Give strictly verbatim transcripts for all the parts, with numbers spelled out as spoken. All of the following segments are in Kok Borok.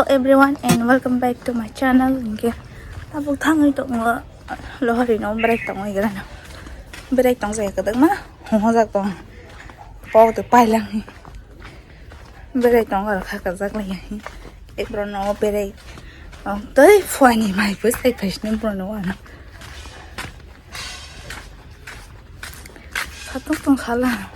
Everyone and welcome back to my channel. Hingke tabuk thangwi tongo, lohori no berai tongo igrana. Berai tong jaya kwdwkma, hongojak tong. Pok de pailang. Berai tong aro kha kajak lai. Ebro no berai tong tei fuani mai pus tai phaisni bro no ano. Satung tong sala.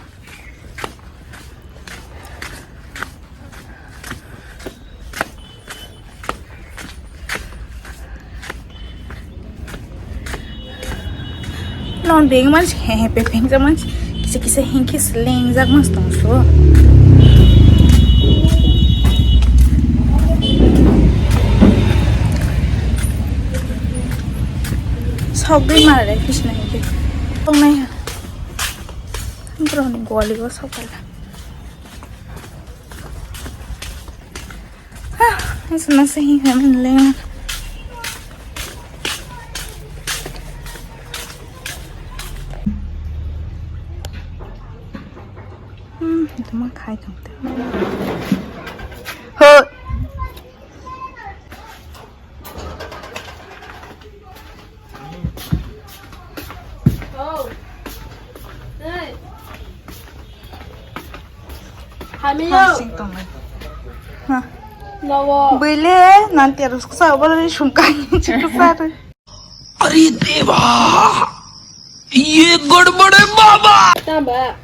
Non beng man he he pe peng man kisa kisa hingke seleng jak mas tong so. Sok dui mare kisna hingke. Tong nai ha. Bro ni goli go sok pala. Asa nasa hi kami leng. Hmm, itu mah khai tong te. Ho. Hamilyo. Sing tong. Ha. Lawo. Bele nanti harus kesal bala sungkai cekesar. अरे देवा, ये गड़बड़ है बाबा। Tamba.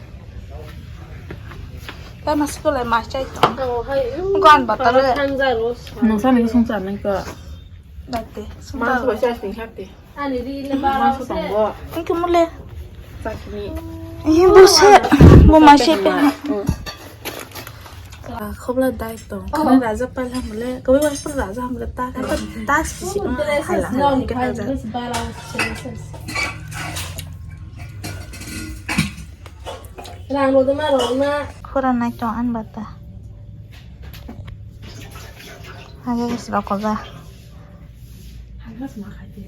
Tama sekolah mas cai tong. Oh, hai. Gan batal. Thangja ros. Nungsa ni sungsa nengka. Dati. Mas baca sing hati. Ani ri le ba. Mas tongbo. Engke mule. Sakni. Ini busa. Bu masih pe. Khobla dai tong. Khana raja pala mule. Kawi wai pura raja mule ta ta ta sisi. Khala khala ke raja. Rang lo de ma ro na. Khura nai tong an bata. Hage gas roko ba. Hage gas ma khai de.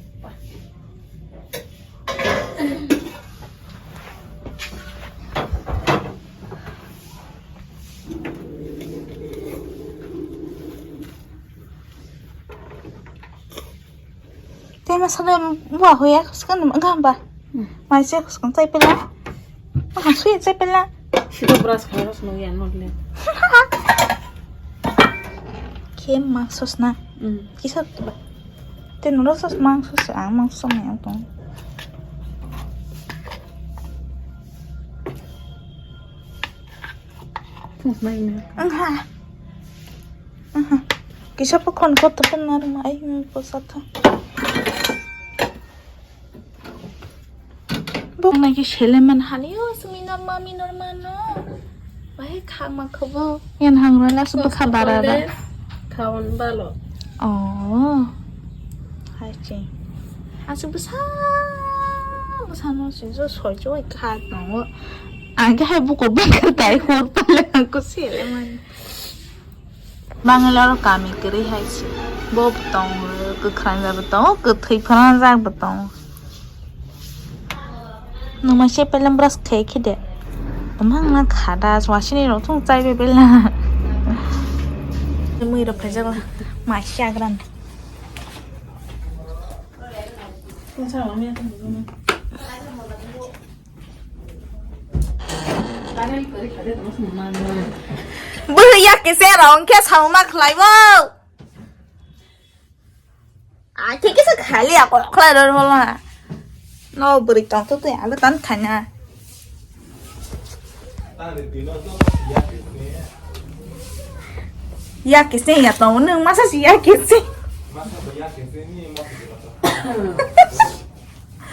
Tei ma sale bua hoya khoskan gamba. Mai se khoskan chai pela. Ma sui chai pela. Sida brush khai ros no yan no le. Khe ma sosna. Kisa ba. Te nuro sos mangso se ang mangso mai ang tong. Ang ha. Ang ha. Kisa po khon ko to pun nar ma ai mi po sa tho. Bo nai ke sele man hani o sumi normal mi normal no. Bai khama khobo. Yan hangroi laso bwkha bara ba. Khawan balo. Oh. Hai chi. Asu bwsa bwsa no si so soi choi kha tongo. Ang ke hai buko bwkha tai hor pale ang ko sele man. Bangalore kami kwrwi hai se. Bo bo tongo, kwkhwrang jak bo tongo, kwthwi phano jak bo tongo. Nwng ma se pelam brush khai khe de. Tongthang na khada, wasini rok thung chai be bela. Mui rok phaijak la, ma se agran. Bwrwi ya kise rong khe sauma khlai bo. A khe kisa khali a kok khlai ror bolo ha. No bwrwi tong tu tu ya lo tan khanya. Ya kise ya tong nwng masa si ya kise.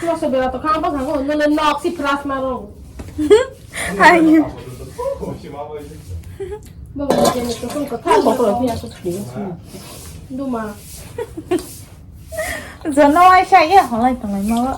Moso bera to khang pasang ko nole nok si pras maro. Ayo. Baba ni jene to ko thang ko ko ya so thang. Duma. Jono ai sa ye holai tonglai ma.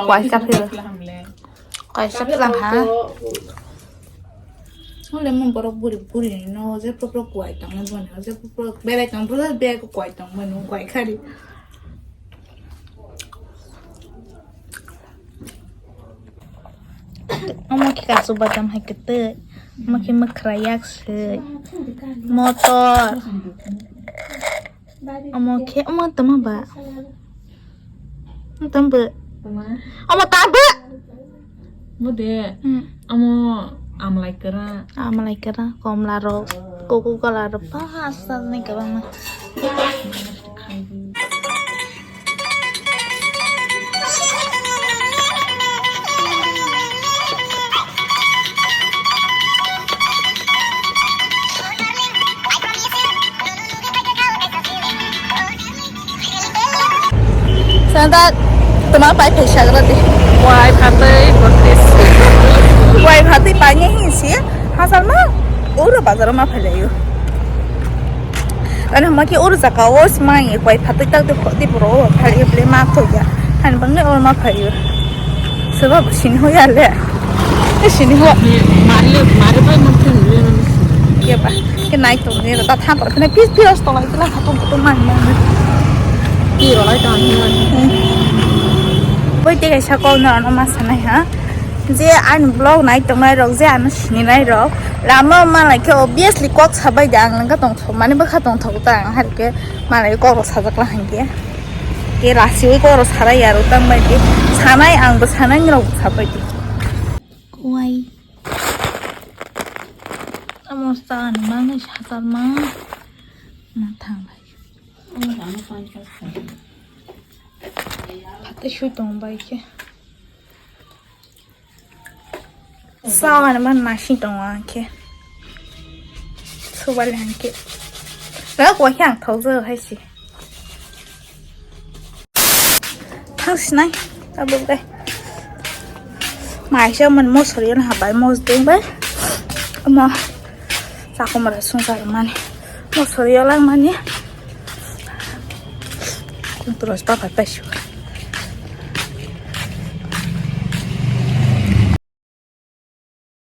Kuaisa phila. Kuaisa phila ha. Hole mo borok buri buri no je propro kuai tong boni je propro berai tong propro be ko kuai tong boni kuai khari. Omo khe kasu badam hai kwtwi. Omo khe mwkhra yak swi. Motor. Omo khe omo tamo ba. Omo tamo bo. Omo ta bo. Bo de. Hmm. Omo amlai kwra. Amlai kwra, komla rok, coco cola rok, bas, bas, nai kwbangma. Santa toma pai phai sagra de. Wai phatwi botris. Wai phatwi paine hinsi hasal ma oro bazar ma phai layo. Ani hama khe oro jaka o smai kwai phatwi tak de khodi bro phai ble ma thoya. Hani bangni oro ma phai. Seba sini hoya le. Sini ho. Mari mari bai mantun le. Ke ba. Ke nai tong ni ta tha por khna pis pis tong la khatong khatong man man. Ki ro lai tong ni. Boi te kaisa kok no ano ma sanai ha. Je ani vlog nai tongnai rok, je ano sini nai rok, lama malai khe obviously kok sabai de ang nang tong thok mani bwkha tong thok ta ang hai khe malai kok rok sajak la hai khe. Ke rasi oi kok rok sarai ya rok tang bai de sanai ang bo sanai ni rok sabai de. Kuai. Amo sa ni ma ngai satar ma. Ma thang bai. Hati sui tong bai khe. Sa ni ma nasi tong ang khe. Subali ang khe. Ra ko khe ang thok jo hai si. Thang sinai, abo bai. Mai se man mosori na habai mos ding bai. Ama sakomra sung sa mani. Mosori lang mani. Kumpros pa pa pa shu.